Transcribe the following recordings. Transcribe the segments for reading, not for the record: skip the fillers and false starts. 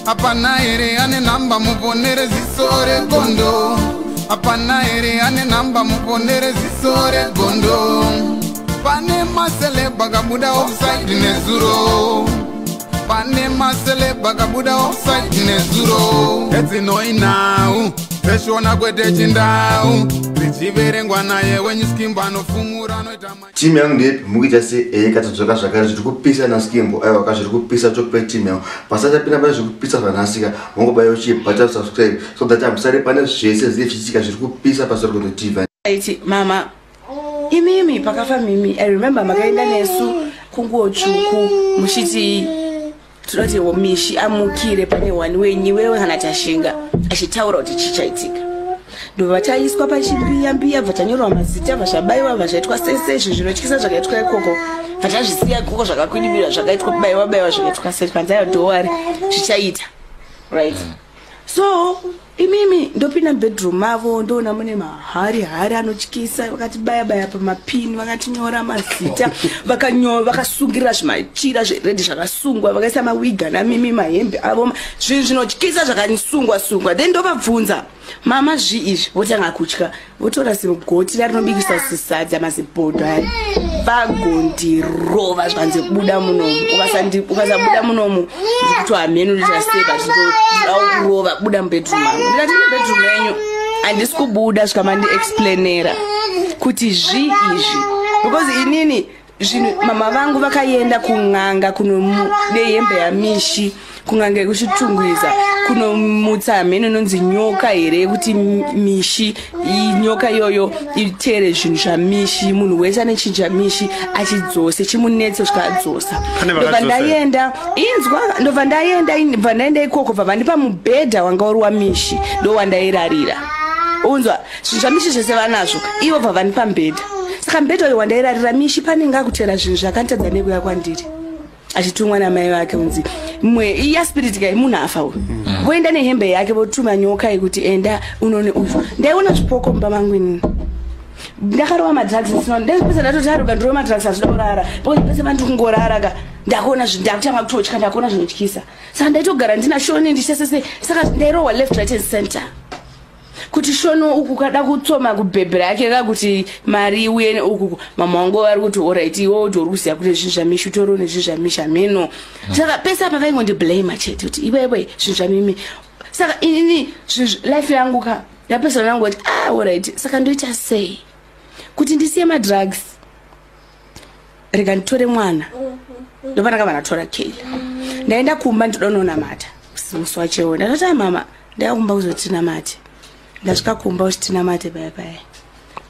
Hapana here ane nhamba muponere ziso regondo? Hapana here ane nhamba muponere ziso regondo? Pane maceleb akabuda offside nezuro. Pane maceleb akabuda offside nezuro. Edzinoi nhau dzeshona kwete chindau dzichiverengwa naye wenyuskimbo anofumura anoita. Timu yangu ndepi? Mukuita sei? Katodzoka zvakare, zviri kupisa naSkimbo. Aiwa ka, zviri kupisa chokupe timu yangu. Pasachapinda pane zviri kupisa zvanhasika, mongobaya uchibata subscribe so that hamusare pane zvese zvinenge zvichiitika zviri kupisa paSorokondo TV. Aiti mama, imimi pakafa mimi, I remember makaenda nesu kunguo tsvuku muchiti tinoti mishi amukire pane wani wenyu iwewe kana tashinga achitaura kuti chichaitika. Ndobva taiswa pachimbiya mbiya, bva tanyorwa mazita, bva zvabayiwa, bva zvaitwa sese izvi zvinotyisa zvakaitwa ikoko, bva tazvisiya ikoko zvakakwidibirwa, zvakaitwa kubayiwa bayiwa, zvakaitwa sei panzayo. Don't worry, zvichaita right. So imimi ndopinda mubedroom mavo, ndoona mune mahari hari anotyisa, vakati baya baya pamapini, vakatinyora mazita, vakasungirira zvimachira zvered zvakasungwa, vakaisa mawiga namimi, mahembe avo, zvinhu zvinotyisa zvakasungwa sungwa. Then ndovabvunza, "Mama, zvi izvi?" Votanga kutya, votora zigoti rarinobikisa zisadza, mazibhodho aya, vagondirova, zvanzi, "Buda munomu. Ukasabuda munomu, ndikuti hameno unoita sei, but ndoda kurova. Buda mubedroom mangu." Ndikati, "Mubedroom yenyu handisi kubuda svika mandiexplainera kuti zvi izvi," because inini zvinhu mama vangu vakaenda kun'anga kunodehembe yamishi, kun'anga yekuchitungwiza, kunomutsa hameno inonzi nyoka here yekuti mishi nyoka iyoyo itere zvinhu zvamishi. Munhu wese ane chinhu chamishi achidzose chimunetse kusvika adzosa. Pane Ndobva vakadzosa here? ndaenda, inzwa, ndobva ndaenda bva ndaenda ikoko, bva vandipa mubhedha wanga uri wamishi, ndo wandairarira. Unzwa, zvinhu zvamishi zvese vanazvo ivo, bva vandipa mubhedha. Saka mubhedha uyo wandairarira, mishi panenge akutera zvinhu zvakanditadza nekuya kwandiri achitumwa namai vake, unzi mwe iya spirit kai, munhu afa uyu. Voenda nehembe yake, votuma nyoka yekuti enda unone uyu. Ndaiona zvipoko mumba mangu. Inini ndakarova madrugs, ndapesa ndatoti aruka ndirova madrugs, hazvida kurara because pese vandiri kungorara ka, ndakuona ndakutanga kutotya, ndakuona zvinotyisa. Saka ndaitogara ndina shoni ndichesese. Saka ndairohwa left, right and center kuti shono uku kada kutsoma kubhebhera yake kakuti mari iuye uku. Mama wangu vari kuti, "Alright, iwe uri kuziva kuti zvinhu zvamishi utoriwo nezvinhu zvamishi, hameno." Saka pese apa vaingondiblama chete kuti, "Iwewe, zvinhu zvamimi." Saka inini life yangu ka yapesana nangu kuti, "Ah, alright, saka ndoita sei kuti ndisiye madrugs? Rega nditore mwana." Ndopandakabva ndatora Keila, ndaenda kumba, ndinoda unonamata musi wachewo. Ndatoti, "Ah, mama, ndaya kumba kuzoti tinamate." Ndasvika kumba kuti tinamate paya paya,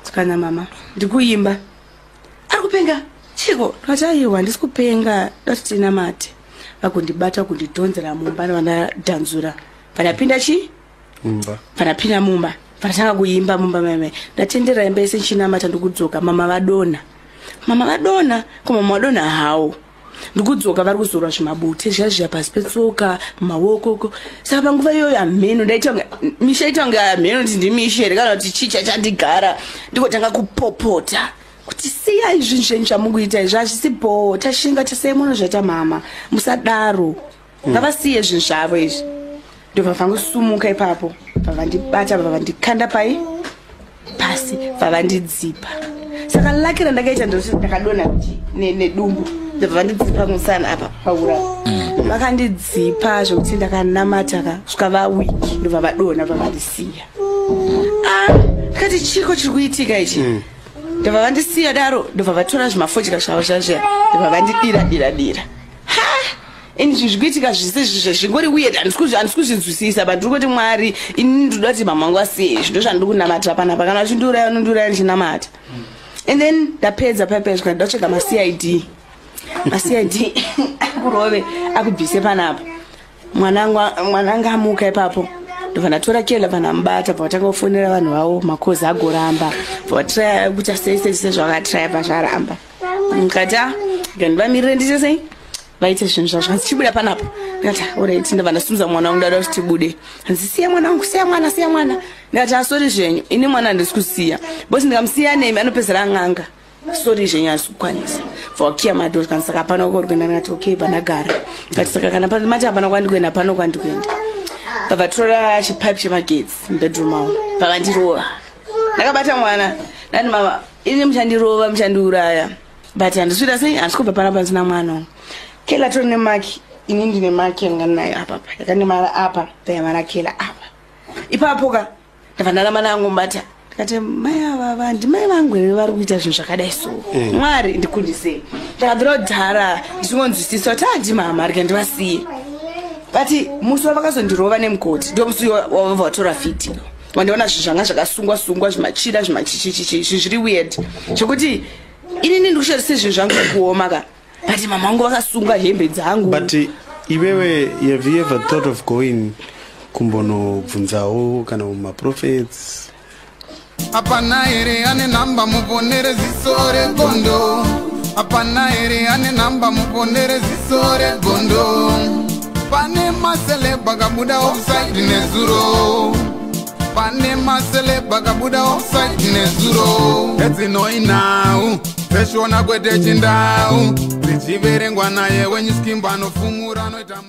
tikana mama ndikuimba, "Ari kupenga chiko?" Ndikati, "Aiwa, handisi kupenga, dati tinamate." Vakundibata, kundidhonzera mumba, vandadhanzura, vandapinda chi Mumba. Vandapinda mumba, vandatanga kuimba mumba maimai. Ndatendera imba yese nchinamata, ndikudzoka, mama vadonha, mama vadonha. Ko mama vadonha hawo? Ndikudzoka, vari kuzorwa zvimabute zviya zviya pasi petsoka, mumaoko. Saka panguva iyoyo hameno ndaita kunge misha ita kunge hameno kuti ndimishe here kana kuti chii chachandigara. Ndikotanga kupopota kuti, "Siyai zvinhu zvenyu zvamukuita izvi, hazvisi bhoo. Tashinga tasei muno zvaita mama, musadaro, ngavasiye zvinhu zvavo izvi." Ndobva vangosumuka ipapo, bva vandibata, bva vandikanda pai pasi, bva vandidzipa. Saka lucky randakaita ndoti ndakadonha nedumbu, ndobva vandidzipa musana apa paura. Vakandidzipa zvokuti ndakanamata ka svika vawiki, ndobva vadonha, bva vandisiya. Ah, ndikati, "Chiko chiri kuitika ichi?" Ndobva vandisiya daro, ndobva vatora zvimafodya zvavo zvazviya, ndobva vandidira dira dira. Ha, ini zvinhu zvikuitika zvise zvingori weird, handisi kuzvinzwisisa, but ndiri kuti, "Mwari, inini ndinoda kuti mama wangu asiye izvi, ndo zvandiri kunamatira panapa. Kana vachindiuraya, unondiuraya ndichinamata." And then ndapedza paipai, zvika ndatsvaga maCID, maCID akurove akubvise panapa. Mwanangu amuka ipapo, ndobva ndatora kela, bva ndamubata, bva vatanga kufonera vanhu vavo, makozi agoramba, bva vatraya kuita sei sei sei, zvakatraya bva zvaramba. Ndikati, "Ah, gandivamirire ndiite sei, vaite zvinhu zvazvo." Hanzi, "Chibuda panapa." Ndikati, "Alright." Ndobva ndasimudza mwana wangu, ndada kuti tibude. Hanzi, "Siya mwana wangu, siya mwana, siya mwana." Ndikati, "Asori zvenyu, ini mwana handisi kusiya, because ndikamusiya nemi anopedzera n'anga." Sorry zvenyu, handisi kukwanisa. Bva wakiya madoor. Kana saka hapana kwauri kuenda? Ndikati okay, pandagara. Ndikati saka kana mati hapana kwandikuenda, hapana kwandikuenda. Bva tora chipipe chemagetsi mubedroom avo, bvavandirova ndakabata mwana. Ndati, "Mama, ini muchandirova, muchandiuraya, but handisi kuita sei, handisi kubva panapa ndisina mwana wangu." Kela tori nemark, ini ndine mark yanga ndinayo apapa, yakandimara apa, ndayamara Kela apa ipapo ka. Ndabva ndaramba ndangomubata. Ndikati, "Mai avava ndimai vangu here vari kuita zvinhu zvakadai so? Mwari ndikundisei." Ndakabvira kudhara ndichingonzwisisa kuti handimama, rega ndivasiye. But musi wavakazondirova nemugoti ndo musi wavabva vatora vhidhiyo, wandiona zvinhu zvanga zvakasungwa sungwa, zvimachira, zvimachichichichi, zvinhu zviri weird, zvekuti inini ndikushandise zvinhu zvangu kuoma ka, but mama vangu vakasunga hembe dzangu. But iwewe, have you ever thought of going kumbonobvunzawo kana mumaprophets? Hapana here ane nhamba muponere ziso regondo? Hapana here ane nhamba muponere ziso regondo? Pane maceleb akabuda offside nezuro, pane maceleb akabuda offside nezuro. Edzinoinhau dzeshona kwete chindau, dzichiverengwa naye wenyuskimbo anofumura anoita.